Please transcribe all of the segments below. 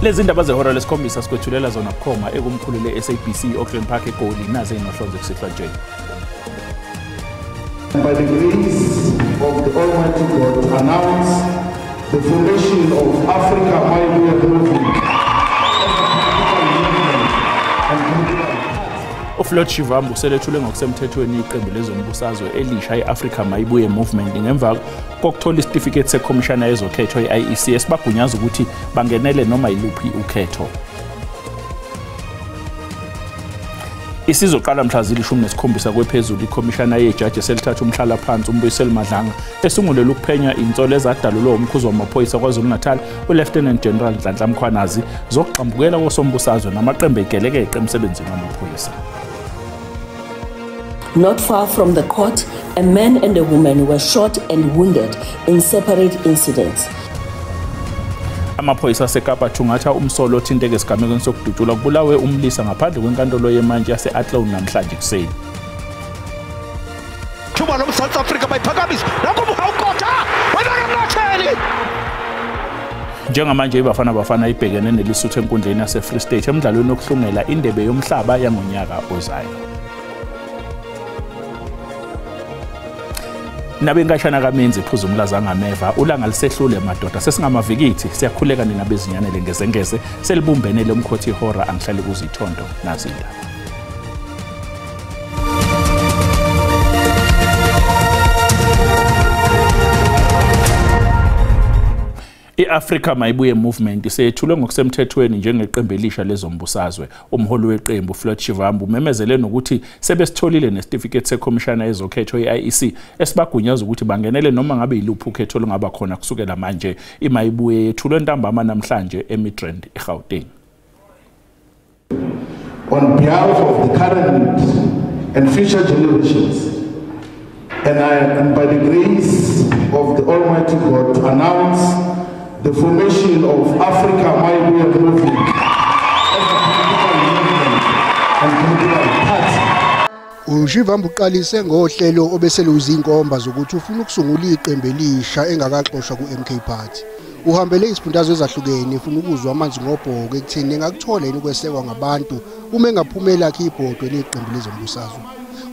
Lezi ndaba zehora lesikhombisa sikwethulela zona bukhoma ekumkhulule SABC Auckland Park eGoli naze inohlonze kusihlwa nje. By the grace of the Almighty God, announce the formation of Africa Mayibuye Movement. uFloyd Shivambu selethule ngokusemthethweni iqembu lezombusazwe elisha iAfrica Mayibuye Movement ngemva kokuthola isitifiketi sekhomishana yezokhetho iIEC esibagunyaza ukuthi bangenele noma yiluphi ukhetho. Isizoqala mhla zili-17 kwephezulu ikhomishana yejaji selithatha umhlala phansi uMbuyiseli Madlanga esungulela ukuphenya insolo ezadalulwa umkhuzi wamaphoyisa KwaZulu-Natal uLieutenant General Nhlanhla Mkhwanazi zokugxambukela kosombusazwe namaqembu egelekeqe emsebenzini wamaphoyisa. Not far from the court, a man and a woman were shot and wounded in separate incidents. Amaphoyisa aseKapa athungatha umsolo othinteke esigamekweni sokudutshulwa kubulawe umlisa ngaphandle kwenkantolo yemantshi yase-Athlone namhlanje ekuseni. Thuba loMzantsi Afrika bayiphakamisa nakubuhawukotha wena. Njengamanje iBafana Bafana ibhekene neLesotho enkundleni yase-Free State emdlalweni wokuhlungela indebe yomhlaba yangonyaka ozayo. Nabenkashana kaMenzi iphuza umlaza ngameva ulanga lisehlule madoda sesingamavikithi siyakhuleka nina bezinyanele ngezengeze selibumbene lomkhothi ihora angihlali kuzithondo nazi indaba. I-Africa Mayibuye Movement isethulwe ngokusemthethweni njengeqembu elisha lezombusazwe. Umholi weqembu Floyd Shivambu umemezele nokuthi sebesitholile nesitifiketi sekhomishana yezokhetho i-IEC esibagunyaza ukuthi bangenele noma ngabe yiluphi ukhetho olungaba khona kusukela manje. IMayibuye yethulwe ntambama namhlanje eMidrand eGauteng. On behalf of the current and future generations, and by the grace of the Almighty God, announce the formation of Africa Mayibuye Movement as a political movement and political party. uShivambu uqalise ngohlelo obeseluzinkomba zokuthi ufuna ukusungula iqembu elisha engakaxoshwa ku-MK Party. Uhambele izifundazwe ezahlukene efuna ukuzwa amanzi ngobhoko ekutheni engakuthola yini ukwesekwa ngabantu uma engaphumela akhe ibhodwe leqembu lezombusazwe.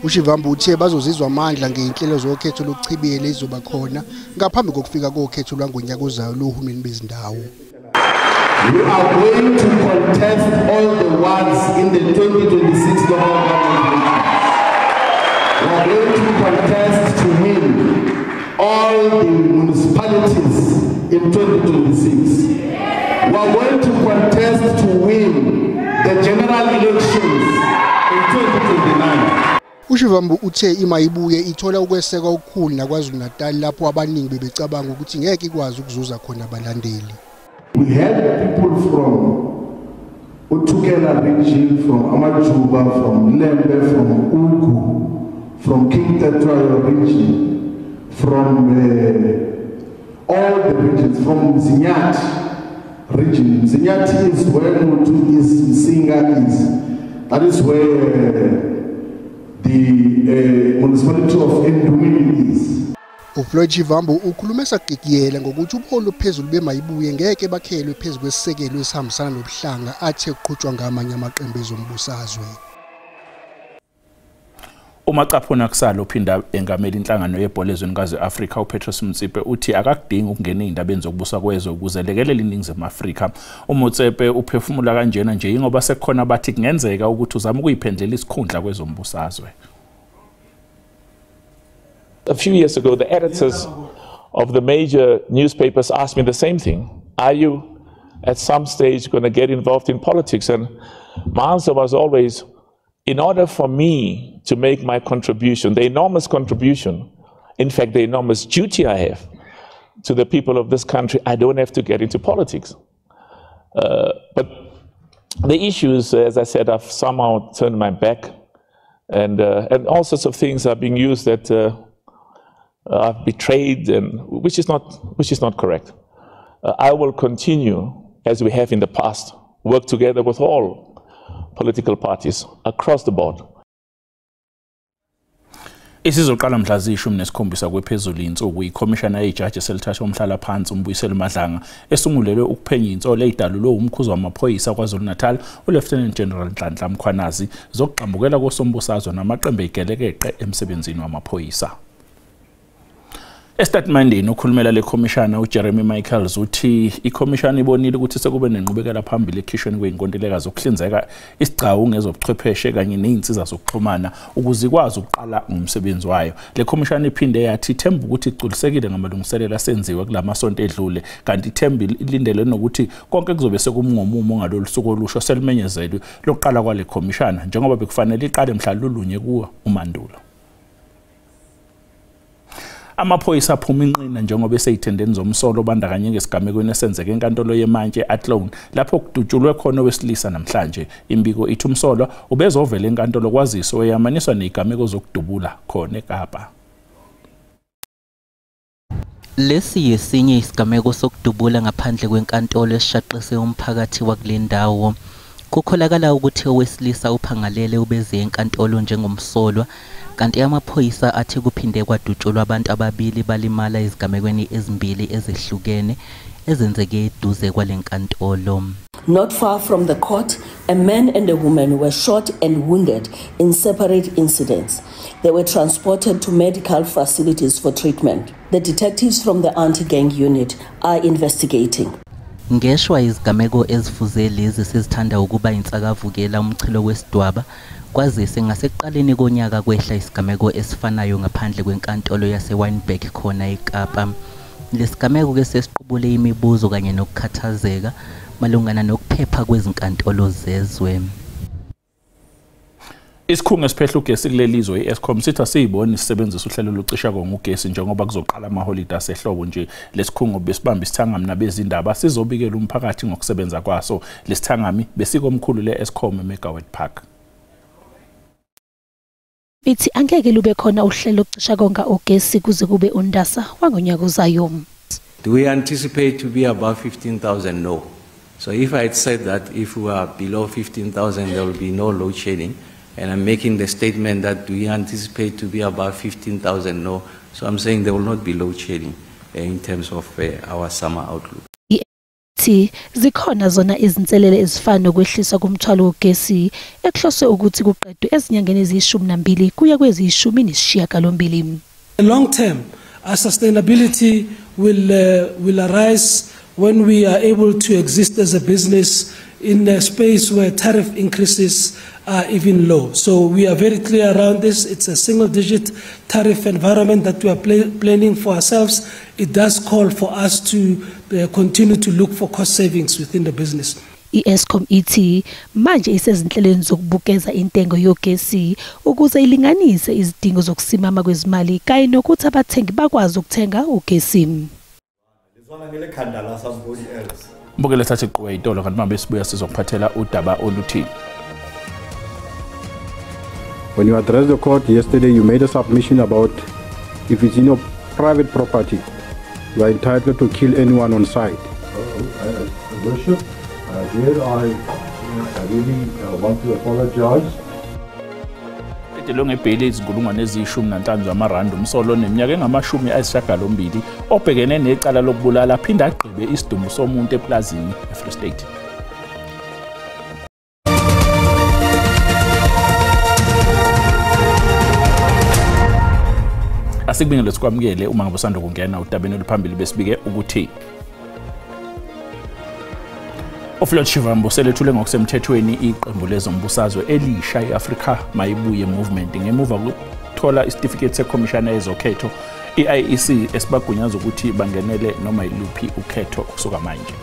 uShivambu uthe bazozizwa amandla ngey'nhlelo zokhetho lokuchibiyela ezizoba khona ngaphambi kokufika kokhetho lwangonyaka ozayo lohulumeni bezindawo. We are going to contest all the wards in the 2026 local government elections. We are going to contest to win all the municipalities in 2026. We are going to contest to win the general elections in 2029. uShivambu uthe iMayibuye ithola ukwesekwa okukhulu naKwaZulu-Natal lapho abaningi bebecabanga ukuthi ngeke ikwazi ukuzuza khona abalandeli. We had people from uThukela region, from Amajuba, from Lembe, from Ugu, from King Cetshwayo region, from all the regions, from Mzinyathi region. Mzinyathi is where Nquthu is, Msinga is. That is where the municipality of Endumini is. uFloyd Shivambu ukhulume sagigiyela ngokuthi ubuholi obuphezulu beMayibuye ngeke bakhelwe phezu kwesisekelo esihambisana nobuhlanga athe kuqhutshwa ngamanye amaqembu ezombusazwe. Umacaphuna kusalo ophinda engameli inhlangano yebhola ezwenikazi e-Afrika uPatrice Motsepe uthi akakudingi ukungena ey'ndabeni zokubusa kwezwe ukuze lekelele iNingizimu Afrika. UMotsepe uphefumula kanjena nje ingoba sekukhona abathi kungenzeka ukuthi uzama ukuyiphendlela isikhundla kwezombusazwe. A few years ago, the editors of the major newspapers asked me the same thing. Are you at some stage going to get involved in politics? And my answer was always, in order for me to make my contribution, the enormous contribution, in fact, the enormous duty I have to the people of this country, I don't have to get into politics. But the issues, as I said, I've somehow turned my back, and all sorts of things are being used that I've betrayed, and which is not correct. I will continue, as we have in the past, work together with all political parties across the board. Isizoqala mhla ziyi-17 kwephezulu insuku ikhomishana yejaji selithatha umhlala phansi uMbuyiseli Madlanga esungulelwe ukuphenya insolo edalulwe umkhuzi wamaphoyisa KwaZulu-Natal uLieutenant General Nhlanhla Mkhwanazi zokugxambukela kosombusazwe namaqembu egelekeqe emsebenzini wamaphoyisa. Estatimendeni okhulumela le khomishana uJeremy Michaels uthi ikhomishana ibonile ukuthi sekube nenqubekela phambili ekhishweni kwey'nkontileka zokuhlinzeka isigcawu ngezobuchwepheshe kanye ney'nsiza zokuxhumana ukuze ikwazi ukuqala ngomsebenzi wayo. Le khomishana iphinde yathi ithemba ukuthi igculisekile ngamalungiselelo asenziwe kulamasonto edlule, kanti ithemba ilindele nokuthi konke kuzobe sekumngomumo ngalolu suku olusho selimenyezelwe lokuqala kwale khomishana njengoba bekufanele iqale mhla lulunye kuwo uMandulo. Amaphoyisa aphuma inqina njengoba eseyithendeni zomsolo obandakanye ngesigamekweni esenzeke enkantolo yemantshi e-Athlone lapho kudutshulwe khona owesilisa namhlanje. Imbiko ithi umsolwa ubezovela enkantolo kwaziswa eyamaniswa nezigameko zokudubula khona eKapa. Lesi yesinye isigameko sokudubula ngaphandle kwenkantolo esishaqise umphakathi wakule ndawo. Kukholakala ukuthi owesilisa uphangalele ubeze enkantolo njengomsolwa, kanti amaphoyisa athi kuphinde kwadutshulwa abantu ababili balimala ezigamekweni ezimbili ezehlukene ezenzeke eduze kwale nkantolo. Not far from the court, a man and a woman were shot and wounded in separate incidents. They were transported to medical facilities for treatment. The detectives from the anti-gang unit are investigating. Ngeshwa izigameko ezifuze lezi sezithanda ukuba insakavukela umchilo wesidwaba, kwazise ngasekuqaleni konyaka kwehla isigameko esifanayo ngaphandle kwenkantolo yaseWynberg khona eKapa. Lesigameko ke sesiqubule imibuzo kanye nokukhathazeka malungana nokuphepha kwezinkantolo zezwe. Isikhungo esiphehla ugesi kuleli zwe i-Eskom sithi asiyiboni isebenzisa uhlelo lokucisha kongugesi njengoba kuzoqala amaholide asehlobo nje. Lesikhungo besibamba isithangami nabezindaba sizobikela umphakathi ngokusebenza kwaso. Lesithangami besikomkhulu le-Eskom eMegawatt Park. Ithi angeke lube khona uhlelo lokucisha konga ugesi kuze kube uNdasa wangonyaka ozayo. Do we anticipate to be above 15,000? No. So if I had said that if we are below 15,000 there will be no load shedding. And I'm making the statement that do we anticipate to be above 15,000? No. So I'm saying there will not be load shedding in terms of our summer outlook. Ithi zikhona zona izinselele ezifana nokwehliswa komthwalo wogesi ekuhloswe ukuthi kuqedwe ezinyangeni eziyi-12 kuya kweziyi-18. Long term, our sustainability will arise when we are able to exist as a business in a space where tariff increases are even low. So we are very clear around this. It's a single-digit tariff environment that we are planning for ourselves. It does call for us to continue to look for cost savings within the business. I-Eskom ithi manje isezinhlelweni zokubukeza intengo yogesi ukuze ilinganise izidingo zokusimama kwezimali kanye nokuthi abathengi bakwazi ukuthenga ugesi. Mbukele thathe iqwe itolo kanti manje sibuya sizokuphathela udaba oluthi. When you addressed the court yesterday, you made a submission about if it's in your private property, you are entitled to kill anyone on sight. Worship, here I really want to apologize. Edelwe ngebheli izinkulungwane eziyi-15 zamarandi umsolo neminyaka engama-98 obhekene necala lokubulala aphinde agqibe isidumbu somuntu eplazini eFree State. Asikubingelele sikwamukele uma ngabe usanda kungena udabeni oluphambili besibike ukuthi uFloyd Shivambu selethule ngokusemthethweni iqembu lezombusazwe elisha iAfrika Mayibuye Movement ngemuva kokuthola isitifiketi sekhomishana yezokhetho i-IEC esibagunyaza ukuthi bangenele noma yiluphi ukhetho kusuka manje.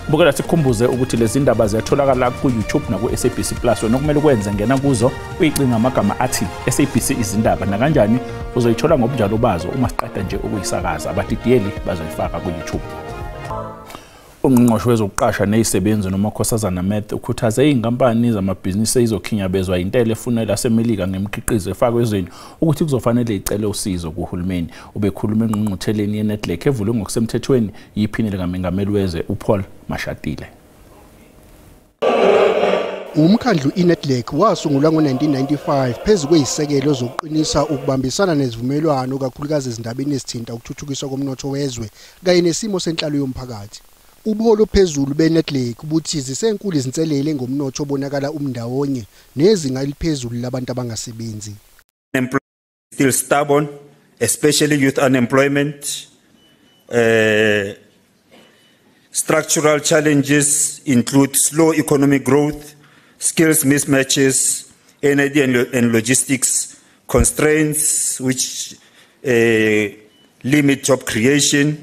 Bukela sikukhumbuze ukuthi lezi ndaba ziyatholakala ku-YouTube naku-SABC Plus. Wena okumele ukwenze ngena kuzo uyicinga amagama athi SABC izindaba nakanjani uzoyithola ngobunjalo bazo uma siqeda nje ukuyisakaza. Abadidiyeli bazoyifaka ku-YouTube. Ungqongqoshe wezokuqasha nezisebenzi noMakhosazana Meth ukhuthaze izinkampani zamabhizinisi ezizokhinyabezwa intela efunela laseMelika ngemikhiqizo efakwe ezweni ukuthi kuzofanele icele usizo kuhulumeni. Ubekhuluma engqungqutheleni yeNedlec evulwe ngokusemthethweni yiphini likamengameli wezwe uPaul Mashatile. Umkhandlu iNEDLAC wasungulwa ngo-1995 phezu kwezisekelo zokuqinisa ukubambisana nezivumelwano kakhulukazi ezindabeni ezithinta ukuthuthukiswa komnotho wezwe kanye nesimo senhlalo yomphakathi. Ubuholi ophezulu beNEDLAC buthi zisenkulu izinselele ngomnotho obonakala umndawonye nezinga eliphezulu labantu abangasebenzi. Still stubborn, especially youth unemployment. Structural challenges include slow economic growth, skills mismatches, energy and logistics constraints, which limit job creation.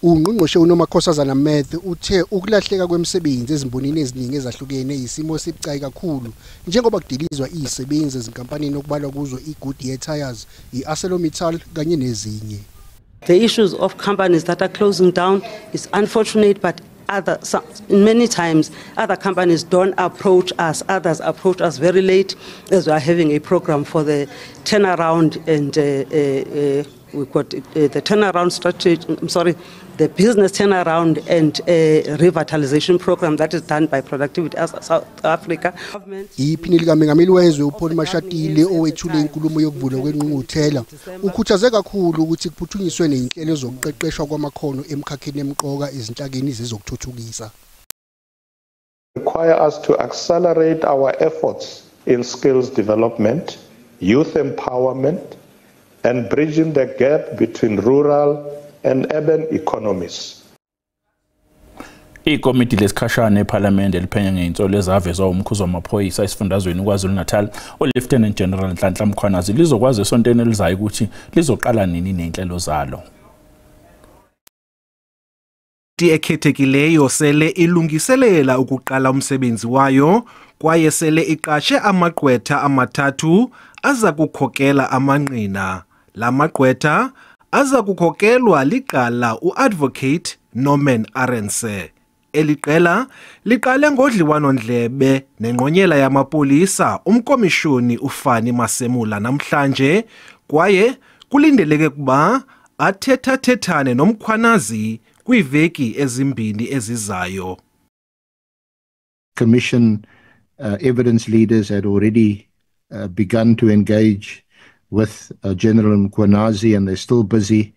Ungqongqoshe uNomakhosazana Meth uthe ukulahleka kwemisebenzi ezimbonini eziningi ezahlukene isimo esibucayi kakhulu njengoba kudilizwa izisebenzi ezinkampanini okubalwa kuzo iGoodyear Tires, iArcelorMittal kanye nezinye. The issues of companies that are closing down is unfortunate, but many times other companies don't approach us. Others approach us very late, as we are having a program for the turnaround, and we've got the turnaround strategy, I'm sorry, the business turnaround and revitalization program that is done by Productivity South Africa. Iphini likamengameli wezwe uPaul Mashatile owethule inkulumo yokuvulwa kwengqungquthela ukhuthaze kakhulu ukuthi kuphuthunyiswe nezinhlelo zokuqeqeshwa kwamakhono emkhakheni emqoka ezinhlakeni zezokuthuthukisa. Require us to accelerate our efforts in skills development, youth empowerment, and bridging the gap between rural and urban economies. Ikomiti lesikhashana ePhalamende eliphenya ngezinsolo ezavezwa umkhuzi wamaphoyisa esifundazweni KwaZulu-Natal uLieutenant General Nhlanhla Mkhwanazi lizokwazi esontweni elizayo ukuthi lizoqala nini nezinhlelo zalo. Ekhethekileyo sele ilungiselela ukuqala umsebenzi wayo kwaye sele iqashe amagqwetha amathathu aza kukhokela amangqina. La magqwetha aza kukhokelwa liqala uAdvocate Norman Arense. Eli qela liqale ngodliwano-ndlebe nengqonyela yamapolisa umkomishoni uFani Masemula namhlanje kwaye kulindeleke ukuba athethathethane noMkhwanazi kwiiveki ezimbini ezizayo. Commission evidence leaders had already begun to engage with General Mkhwanazi, and they're still busy.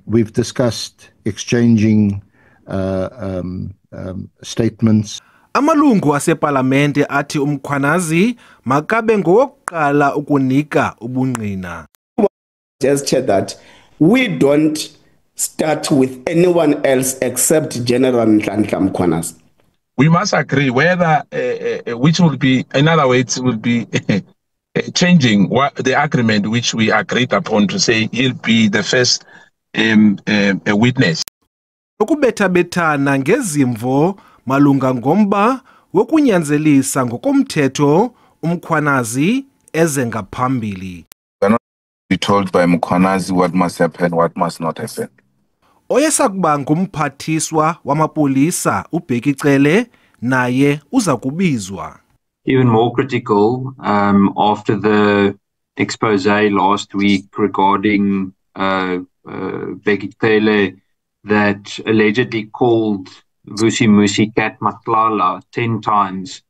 We've discussed exchanging statements. Amalungu asepalamente athi uMkhwanazi makabe ngowokuqala ukunika ubungqina. Just check that we don't start with anyone else except General Nhlanhla Mkhwanazi. We must agree whether, which will be, in other words, will be changing what the agreement which we agreed upon to say he'll be the first witness. Ukubethabethana ngezimvo malunga ngomba wokunyanzelisa ngokomthetho uMkhwanazi eze ngaphambili. We are not be told by Mkhwanazi what must happen, what must not happen. Oyesakuba ngumphathiswa wamapolisa uBheki Cele naye uza kubizwa. Even more critical after the expose last week regarding Bheki Cele that allegedly called Vusimusi Cat Matlala 10 times.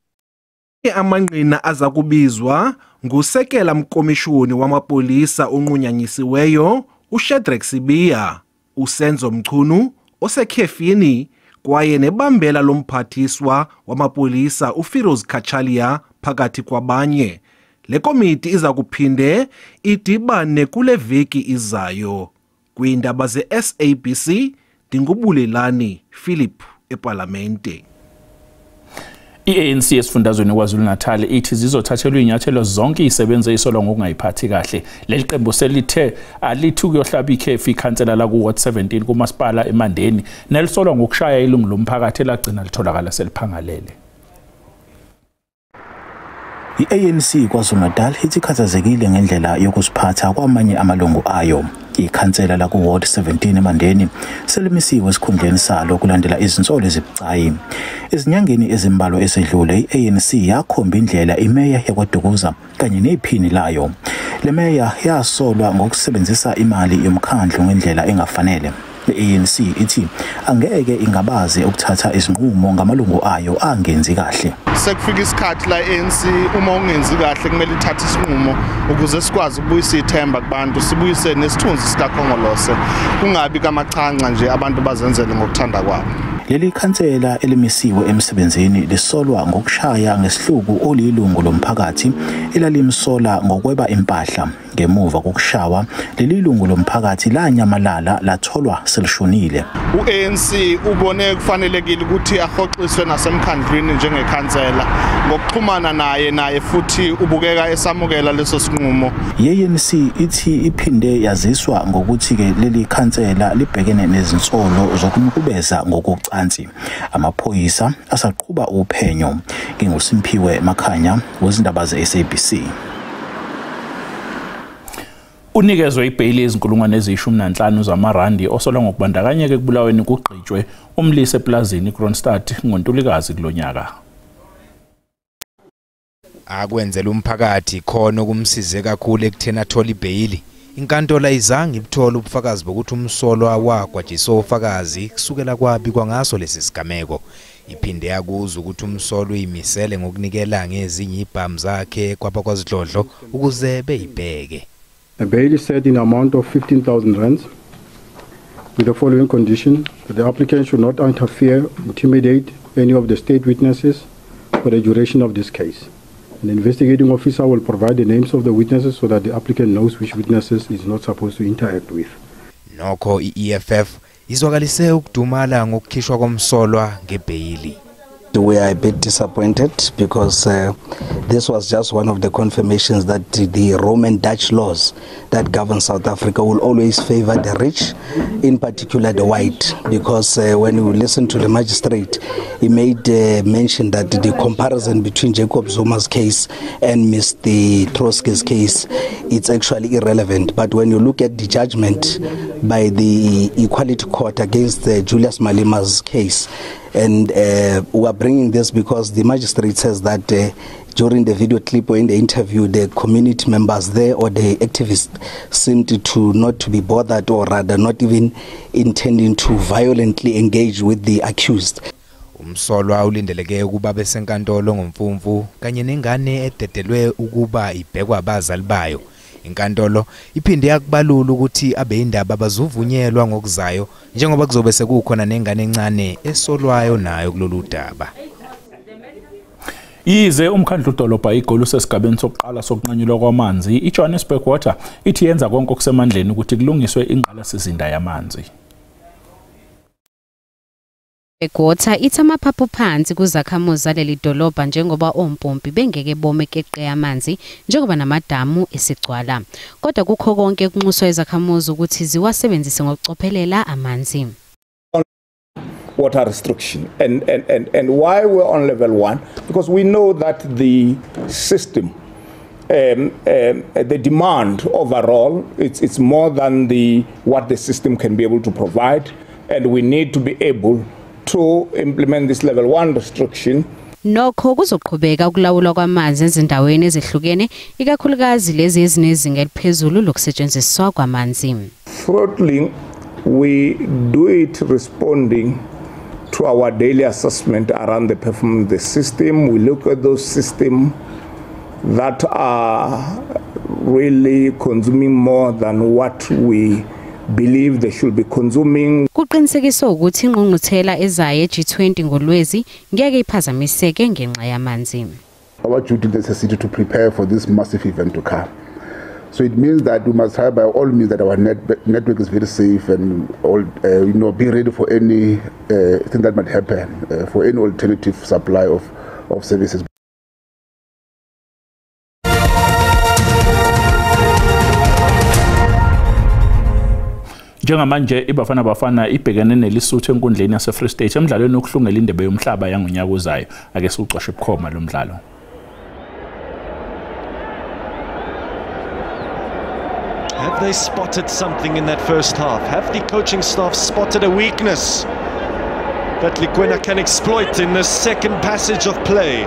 Amangqina aza kubizwa ngusekela mkomishoni wamapolisa onqunyanyisiweyo uShadrack Sibiya, uSenzo Mchunu osekhefini kwaye nebambela lomphathiswa wamapolisa uFiroz Kachalia phakathi kwabanye. Le komiti iza kuphinde idibane kule veki izayo. Kwiindaba ze-SABC ndinguBulelani Philip epalamente. I-ANC esifundazweni KwaZulu-Natal ithi zizothathelwa inyathelo zonke izisebenzi ezisolwa ngokungayiphathi kahle. Leli qembu selithe alithi ukuyohlaba ikhefu ikhansela la ku Ward 17 kumasipala eMandeni nelisolwa ngokushaya ilungu lomphakathi elagcina litholakala seliphangalele. I-ANC KwaZulu-Natal ithi ikhathazekile ngendlela yokuziphatha kwamanye amalungu ayo. Ikhansela la ku Ward 17 eMandeni selimisiwe esikhundleni salo kulandela izinsolo ezibucayi. Ezinyangeni ezimbalwa esedlule i-ANC yakhomba indlela imeya yakwaDukuza kanye nephini layo. Le meya yasolwa ngokusebenzisa imali yomkhandlu ngendlela engafanele. I-ANC ithi angeke ingabaze ukuthatha izinqumo ngamalungu ayo angenzi kahle. Sekufika isikhathi la ANC uma ungenzi kahle kumele ithathe isinqumo ukuze sikwazi ukubuyisa ithemba kubantu, sibuyise nesithunzi sikaKhongolose, kungabi kamachanca nje abantu bazenzele ngokuthanda kwabo. Leli khansela elimisiwe emsebenzini lisolwa ngokushaya ngesihluku olilungu lomphakathi elalimsola ngokweba impahla. Ngemuva kokushawa leli lungu lomphakathi lanyamalala latholwa selishonile. U-ANC ubone kufanelekile ukuthi ahoxiswe nasemkhandlwini njengekhansela ngokuxhumana naye futhi ubukeka esamukela leso sinqumo. I-ANC ithi iphinde yaziswa ngokuthi-ke leli khansela libhekene nezinsolo zokunukubeza ngokocansi. Amaphoyisa asaqhuba uphenyo. NginguSimphiwe Makhanya wezindaba ze-SABC. Unikezwe ibheyili ezinkulungwane eziyi-15 zamarandi osolwa ngokubandakanyeka ekubulaweni kugqitshwe umlisa eplazini iKronstadt ngoNtulikazi kulonyaka. Akwenzela umphakathi khona okumsize kakhulu ekutheni athole ibheyili. Inkantolo ayizange ibuthole ubufakazi bokuthi umsolwa wagwajiswa ofakazi kusukela kwabikwa ngaso lesi sigameko. Iphinde yakuzwa ukuthi umsolwa uyimisele ngokunikela ngezinye ibhamu zakhe kwabakwazidlodlo ukuze beyibheke. A bail is set in amount of 15,000 rands with the following condition: that the applicant should not interfere, intimidate any of the state witnesses for the duration of this case. An investigating officer will provide the names of the witnesses so that the applicant knows which witnesses is not supposed to interact with. Nokho i-EFF izwakalise ukudumala ngokukhishwa komsolwa ngebheyili. We are a bit disappointed because this was just one of the confirmations that the Roman Dutch laws that govern South Africa will always favor the rich, in particular the white, because when you listen to the magistrate, he made mention that the comparison between Jacob Zuma's case and Mr. Trotsky's case, it's actually irrelevant. But when you look at the judgment by the Equality Court against Julius Malema's case, and we are bringing this because the magistrate says that during the video clip or in the interview, the community members there or the activists seemed to not to be bothered, or rather not even intending to violently engage with the accused. Umsolwa ulindeleke ukuba besenkantolo ngomfumfu kanye nengane ededelwe ukuba ibhekwa abazali bayo. Inkantolo iphinde yakubalula ukuthi abeyindaba abazuvunyelwa ngokuzayo njengoba kuzobe sekukhona nengane encane esolwayo nayo kulolu daba. Yize umkhandlu dolobha iGoli usesigabeni sokuqala sokunqanyulwa kwamanzi, iJohannesburg Water ithi yenza konke okusemandleni ukuthi kulungiswe ingqalasizinda yamanzi. Water ithi amaphaphu phansi kuzakhamuzi zaleli dolobha njengoba ompompi bengeke bome keqe amanzi njengoba namadamu esigcwala. Kodwa kukho konke kunxuswa izakhamuzi ukuthi ziwasebenzise ngokucophelela amanzi. Water restriction and why we're on level 1, because we know that the system, the demand overall, it's more than what the system can be able to provide, and we need to be able to implement this level 1 restriction. Nokho kuzoqhubeka ukulawulwa kwamanzi ezindaweni ezihlukene, ikakhulukazi lezi ezinezinga eliphezulu lokusetshenziswa kwamanzi. Throttling, we do it responding to our daily assessment around the performance of the system. We look at those systems that are really consuming more than what we believe they should be consuming. Kuqinisekiswa ukuthi ingqungquthela ezayo e-G20 ngoLwezi ngeke iphazamiseke ngenxa yamanzi. Our duty necessity to prepare for this massive event to come. So it means that we must try by all means that our network is very safe and all, be ready for any thing that might happen, for any alternative supply of services. Njengamanje iBafana Bafana ibhekene neLesotho enkundleni yase-Free State emdlalweni wokuhlungela indebe yomhlaba yangonyaka ozayo. Ake siwucoshe bukhoma lo mdlalo. Have they spotted something in that first half? Have the coaching staff spotted a weakness that Likuena can exploit in the second passage of play?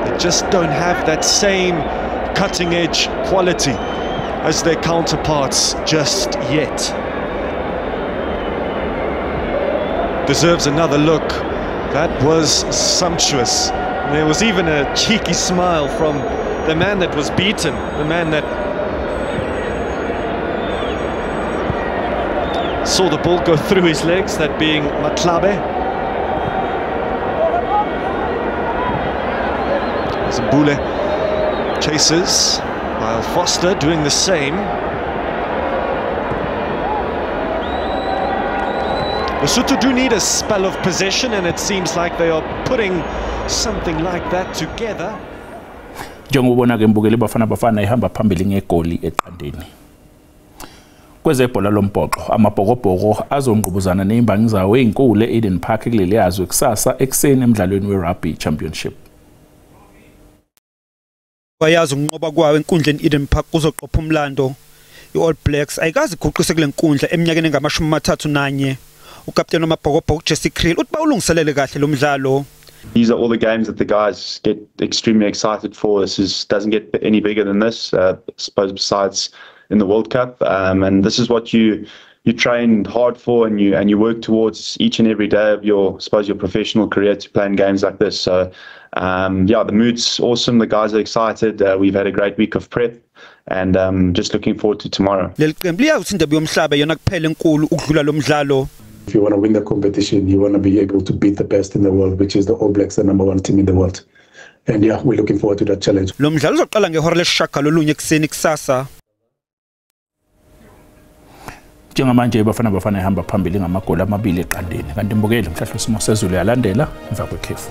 They just don't have that same cutting edge quality. as their counterparts just yet. Deserves another look. That was sumptuous. There was even a cheeky smile from the man that was beaten, the man that saw the ball go through his legs, that being Matlabe. Zimbule chases, while Foster doing the same. Lesotho do need a spell of possession, and it seems like they are putting something like that together. Njengobona ke mbukeli, Bafana Bafana ihamba phambili ngegoli eqandeni. Kwezebhola lombhoxo, amabhokobhoko azongqubuzana nezimbangi zawo ezinkulu e-Eden Park kuleli yazwe kusasa ekuseni emdlalweni we-Rugby Championship. Wayazi ukunqoba kwawo enkundleni Eden Park kuzoqopha umlando. I-All Blacks ayikaze iguqise kule nkundla eminyakeni engama-31. Ukapteni wamabhokobhoko Jesse Kriel uthi bawulungiselele kahle lo mdlalo. These are all the games that the guys get extremely excited for. This doesn't get any bigger than this, I suppose, besides in the World Cup. And this is what you train hard for, and you work towards each and every day of your, I suppose, your professional career, to play in games like this. So, yeah, the mood's awesome. The guys are excited. We've had a great week of prep, and just looking forward to tomorrow. Leli qembu liyazi indebe yomhlaba yona kuphela enkulu ukudlula lo mdlalo. If you want to win the competition, you want to be able to beat the best in the world, which is the All Blacks, the number one team in the world. And yeah, we're looking forward to that challenge. Lo mdlalo uzoqala ngehora lesishiyagalolunye ekuseni kusasa. Njengamanje Bafana Bafana ihamba phambili ngamagoli 2 eqandeni. Kanti mbukeli, umhlahlo simo sezulu yalandela emva kwekhefu.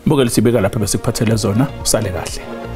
Mbukeli, sibeka lapha besikuphathele zona. Usale kahle.